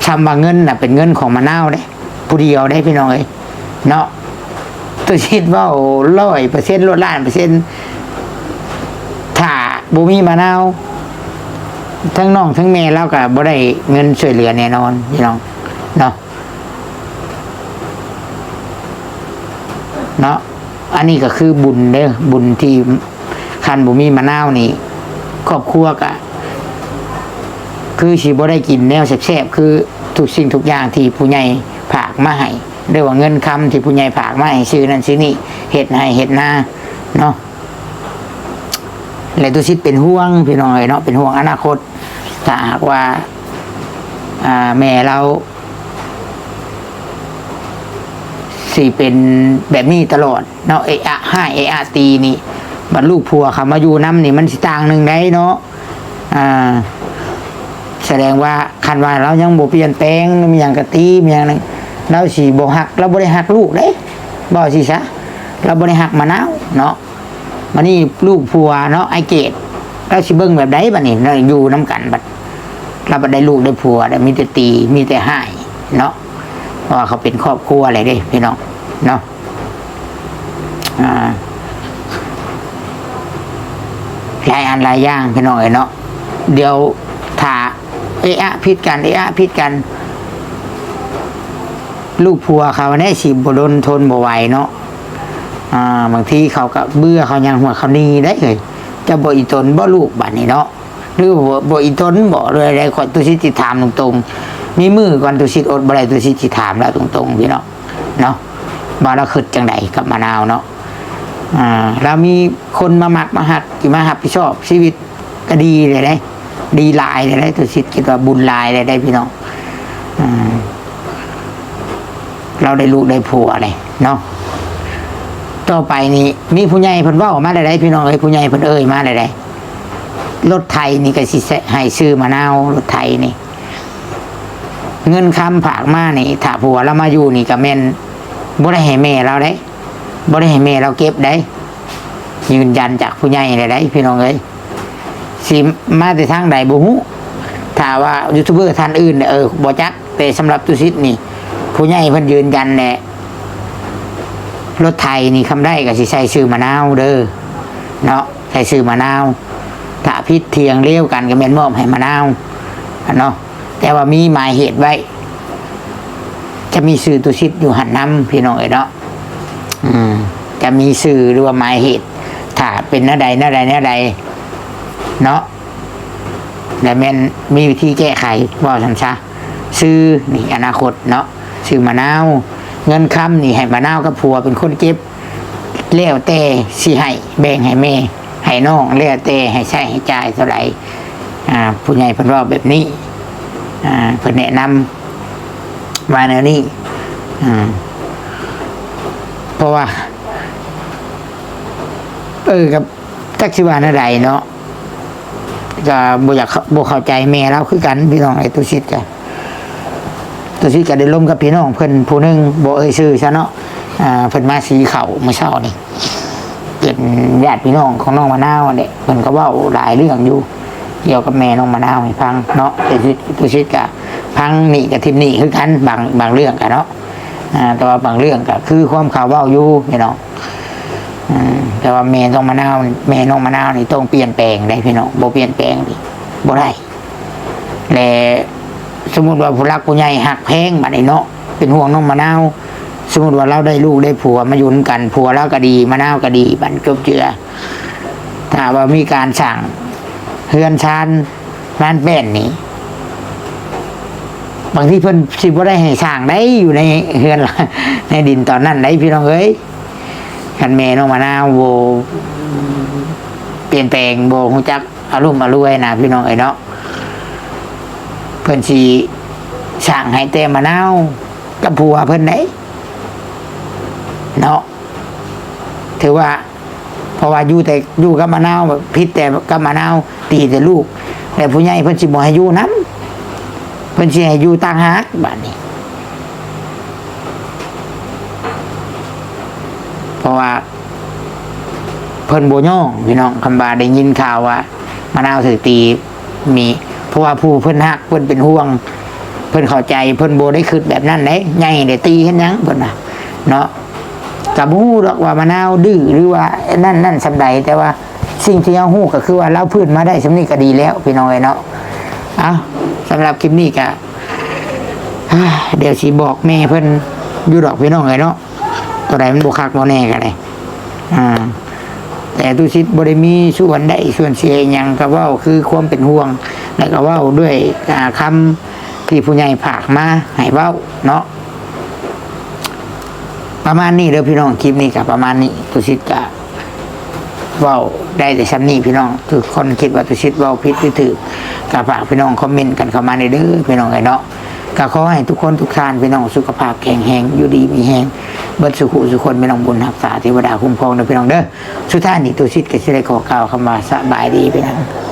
ຊ່ຳວ່າເງິນນະເປັນເງິນຂອງມະນາວເດ້ ຜູ້ດຽວເດ້ພີ່ນ້ອງເອີຍເນາະ. ຕຸສິດເວົ້າຮ້ອຍເປີເຊັນໂລດ ລ້ານເປີເຊັນ ຖ້າບໍ່ມີມະນາວ ທັງນ້ອງທັງແມ່ລາວກໍບໍ່ໄດ້ເງິນຊ່ວຍເຫຼືອແນ່ນອນພີ່ນ້ອງເນາະ ເນາະ. ອັນນີ້ກໍຄືບຸນເດີ ບຸນທີ່ ຄັນບໍ່ມີມະນາວນີ້ ຄອບຄົວກະຄືຊິບໍ່ໄດ້ກິນແນວແຊບໆ ຄືທຸກສິ່ງທຸກຢ່າງທີ່ຜູ້ໃຫຍ່ຝາກມາໃຫ້ ຫຼືວ່າເງິນຄຳທີ່ຜູ້ໃຫຍ່ຝາກມາໃຫ້ຊື້ນັ້ນຊື້ນີ້ ເຮັດໄຮ່ເຮັດນາເນາະ. ແລະ ຕຸສິດເປັນຫ່ວງພີ່ນ້ອງເອີຍເນາະ ເປັນຫ່ວງອະນາຄົດ ຖ້າຫາກວ່າ ອ່າ ແມ່ລາວ ຊິເປັນແບບນີ້ຕະຫຼອດເນາະ ເອະອະຮ້າຍເອະອະຕີນີ້ ບັດລູກຜົວເຂົ້າມາຢູ່ນຳນີ້ ມັນຊິຕ່າງໜຶ່ງໃດເນາະ. ອ່າ ສະແດງວ່າຄັນວ່າລາວຍັງບໍ່ປ່ຽນແປງ ມີຫຍັງກະຕີ ມີຫຍັງນັ້ນ ລາວຊິບໍ່ຮັກ ລາວບໍ່ໄດ້ຮັກລູກເດ້ ເວົ້າຊີ້ຊະ ລາວບໍ່ໄດ້ຮັກມະນາວເນາະ. ບັດນີ້ລູກຜົວເນາະ ອ້າຍເກດ ລາວຊິເບິ່ງແບບໃດບັດນີ້ ລາວຢູ່ນຳກັນບັດ ລາວບັດໄດ້ລູກໄດ້ຜົວ ແລ້ວມີແຕ່ຕີ ມີແຕ່ຮ້າຍເນາະ ເພາະວ່າເຂົາເປັນຄອບຄົວແລ້ວເດ້ພີ່ນ້ອງເນາະ. ອ່າ ຫຼາຍອັນຫຼາຍຢ່າງພີ່ນ້ອງເອີຍເນາະ. ດຽວຖ້າເອະອະຜິດກັນ ເອະອະຜິດກັນ ລູກຜົວເຂົາແນ່ຊິບໍ່ດົນ ທົນບໍ່ໄຫວເນາະ. ອ່າ ບາງທີເຂົາກໍເບື່ອ ເຂົາຍັງຫົວເຂົາໜີໄດ້ເອີຍ ເຈົ້າບໍ່ອີ່ຕົນບໍ່ລູກບັດນີ້ເນາະ ຫຼືບໍ່ ບໍ່ອີ່ຕົນບໍ່ ຫຼືໃດໆ. ຂ້ອຍ ຕຸສິດຊິຖາມຕົງໆ ມີມື້ກ່ອນ ຕຸສິດອົດບໍ່ໄດ້ ຕຸສິດຊິຖາມລາວຕົງໆ ພີ່ນ້ອງເນາະ ວ່າລາວຄິດຈັ່ງໃດກັບມະນາວເນາະ. ອ່າ ລາວມີຄົນມາມັກມາຮັກ ທີ່ມາຮັບຜິດຊອບຊີວິດ ກໍດີເລີຍເດ້ ດີຫຼາຍເລີຍເດ້ ຕຸສິດຄິດວ່າບຸນຫຼາຍເລີຍເດ້ພີ່ນ້ອງ. ອ່າ ລາວໄດ້ລູກໄດ້ຜົວເລີຍເນາະ. ຕໍ່ໄປນີ້ມີຜູ້ໃຫຍ່ເພິ່ນເວົ້າມາແລ້ວເດ້ພີ່ນ້ອງເອີຍ ຜູ້ໃຫຍ່ເພິ່ນເອີ່ຍມາແລ້ວເດ້ ລົດໄຖນີ້ກໍຊິໃຫ້ຊື່ມະນາວ ລົດໄຖນີ້ ເງິນຄຳຝາກມານີ້ ຖ້າຜົວລາວມາຢູ່ນີ້ກໍແມ່ນບໍ່ໄດ້ໃຫ້ແມ່ລາວເດ້ ບໍ່ໄດ້ໃຫ້ແມ່ລາວເກັບໃດ໋ ຢືນຢັນຈາກຜູ້ໃຫຍ່ແລ້ວໃດ໋ ພີ່ນ້ອງເອີຍ. ຊິມາແຕ່ທາງໃດບໍ່ຮູ້ ຖ້າວ່າຢູທູບເບີທ່ານອື່ນ ເອີ ບໍ່ຈັກ ແຕ່ສຳລັບຕຸສິດນີ້ ຜູ້ໃຫຍ່ເພິ່ນຢືນຢັນແຫຼະ. ລົດໄຖນີ້ຄຳໄດ້ກໍຊິໃສ່ຊື່ມະນາວເດີເນາະ ໃສ່ຊື່ມະນາວ. ຖ້າຜິດຖຽງລຽວກັນກໍແມ່ນມອບໃຫ້ມະນາວເນາະ. ແຕ່ວ່າມີໝາຍເຫດໄວ້ ຈະມີຊື່ຕຸສິດຢູ່ຫັ້ນນຳ ພີ່ນ້ອງເອີຍເນາະ. ອືມ ຈະມີຊື່ ຫຼືວ່າໝາຍເຫດ ຖ້າເປັນແນວໃດ ແນວໃດ ແນວໃດເນາະ ແລະແມ່ນມີວິທີແກ້ໄຂ ເວົ້າຊັ້ນຊະ. ຊື່ນີ້ອະນາຄົດເນາະ ຊື່ມະນາວ. ເງິນຄຳນີ້ໃຫ້ມະນາວກັບຜົວເປັນຄົນເກັບ ແລ້ວແຕ່ຊິໃຫ້ ແບ່ງໃຫ້ແມ່ໃຫ້ນ້ອງ ແລ້ວແຕ່ໃຫ້ໃຊ້ໃຫ້ຈ່າຍເທົ່າໃດ. ອ່າ ຜູ້ໃຫຍ່ເພິ່ນເວົ້າແບບນີ້ ອ່າ ເພິ່ນແນະນຳວ່າແນວນີ້. ອ່າ ເພາະວ່າ ເອີ ກໍຈັກຊິວ່າແນວໃດເນາະ ກໍບໍ່ຢາກ ບໍ່ເຂົ້າໃຈແມ່ລາວຄືກັນ ພີ່ນ້ອງເອີຍ. ຕຸສິດກໍ ຕຸສິດກໍໄດ້ລົມກັບພີ່ນ້ອງເພິ່ນຜູ້ໜຶ່ງ ບໍ່ເອີ່ຍຊື່ຊະເນາະ. ອ່າ ເພິ່ນມາສີເຂົ້າມື້ເຊົ້ານີ້ ເປັນຍາດພີ່ນ້ອງຂອງນ້ອງມະນາວຫັ້ນແຫຼະ. ເພິ່ນກໍເວົ້າຫຼາຍເລື່ອງຢູ່ ກ່ຽວກັບແມ່ນ້ອງມະນາວໃຫ້ຟັງເນາະ. ແຕ່ທີ່ຕຸສິດກໍຟັງນີ້ກໍທິດນີ້ຄືກັນ ບາງ ບາງເລື່ອງກໍເນາະ. ອ່າ ແຕ່ວ່າບາງເລື່ອງກໍຄືຄວາມເຂົາເວົ້າຢູ່ພີ່ນ້ອງ. ອືມ ແຕ່ວ່າແມ່ນ້ອງມະນາວ ແມ່ນ້ອງມະນາວນີ້ຕ້ອງປ່ຽນແປງໄດ໋ພີ່ນ້ອງ ບໍ່ປ່ຽນແປງນີ້ບໍ່ໄດ້. ແລະ ສົມມຸດວ່າຜູ້ຫຼັກຜູ້ໃຫຍ່ຮັກແພງບາດນີ້ເນາະ ເປັນຫ່ວງນ້ອງມະນາວ. ສົມມຸດວ່າລາວໄດ້ລູກໄດ້ຜົວມາຢູ່ນຳກັນ ຜົວລາວກໍດີ ມະນາວກໍດີ ບັດຈົບເຈື່ອ ຖ້າວ່າມີການສ້າງເຮືອນຊານ ງານແປ້ນນີ້ ບາງທີເພິ່ນຊິບໍ່ໄດ້ໃຫ້ສ້າງໄດ໋ ຢູ່ໃນເຮືອນ ໃນດິນຕອນນັ້ນໄດ໋ ພີ່ນ້ອງເອີຍ. ຄັນແມ່ນ້ອງມະນາວບໍ່ປ່ຽນແປງ ບໍ່ຮູ້ຈັກອາລົມອາລວຍນະ ພີ່ນ້ອງເອີຍເນາະ ເພິ່ນຊິສ້າງໃຫ້ແຕ່ມະນາວ ກັບຜົວເພິ່ນໄດ໋ເນາະ. ຖືວ່າ ເພາະວ່າຢູ່ແຕ່ ຢູ່ກັບມະນາວ ຜິດແຕ່ກັບມະນາວ ຕີແຕ່ລູກ ແລະຜູ້ໃຫຍ່ເພິ່ນຊິບໍ່ໃຫ້ຢູ່ນຳ ເພິ່ນຊິໃຫ້ຢູ່ຕ່າງຫາກບາດນີ້. ເພາະວ່າເພິ່ນບໍ່ຍອມພີ່ນ້ອງ ຄຳວ່າໄດ້ຍິນຂ່າວວ່າມະນາວຖືກຕີ ມີ ເພາະວ່າຜູ້ເພິ່ນຮັກ ເພິ່ນເປັນຫ່ວງ ເພິ່ນເຂົ້າໃຈ ເພິ່ນບໍ່ໄດ້ຄິດແບບນັ້ນເດ້ ໃຫຍ່ແລ້ວຕີເຮັດຫຍັງເພິ່ນວ່າເນາະ. ກໍບໍ່ຮູ້ດອກວ່າມະນາວດື້ ຫຼືວ່ານັ້ນ ນັ້ນສ່ຳໃດ ແຕ່ວ່າສິ່ງທີ່ເຮົາຮູ້ກໍຄືວ່າລາວຟື້ນມາໄດ້ສ່ຳນີ້ກໍດີແລ້ວ ພີ່ນ້ອງເອີຍເນາະ. ເອົ້າ ສຳລັບຄລິບນີ້ກໍ ດຽວຊິບອກແມ່ເພິ່ນຢູ່ດອກ ພີ່ນ້ອງເອີຍເນາະ ຕົວໃດມັນບໍ່ຄັກບໍ່ແນ່ກໍໄດ້ ອ່າ ແຕ່ຕຸສິດບໍ່ໄດ້ມີສ່ວນໄດ້ສ່ວນເສຍຫຍັງ ກໍເວົ້າຄືຄວາມເປັນຫ່ວງ ແລ້ວກໍເວົ້າດ້ວຍ ອ່າ ຄຳທີ່ຜູ້ໃຫຍ່ຝາກມາໃຫ້ເວົ້າເນາະ. ປະມານນີ້ເດີພີ່ນ້ອງ ຄລິບນີ້ກໍປະມານນີ້ ຕຸສິດກໍເວົ້າໄດ້ແຕ່ສ່ຳນີ້ພີ່ນ້ອງ. ທຸກຄົນຄິດວ່າຕຸສິດເວົ້າຜິດຫຼືຖືກ ກໍຝາກພີ່ນ້ອງຄອມເມັນກັນເຂົ້າມາແດ່ເດີພີ່ນ້ອງເອີຍເນາະ. ກໍຂໍໃຫ້ທຸກຄົນທຸກທ່ານພີ່ນ້ອງສຸຂະພາບແຂງແຮງ ຢູ່ດີມີແຮງເບິດສູ່ຜູ້ສູ່ຄົນ ພີ່ນ້ອງ ບຸນຮັກສາເທວະດາຄຸ້ມຄອງເດີພີ່ນ້ອງເດີ. ສຸດທ້າຍນີ້ ຕຸສິດກໍຊິໄດ້ຂໍກ່າວຄຳວ່າສະບາຍດີພີ່ນ້ອງ.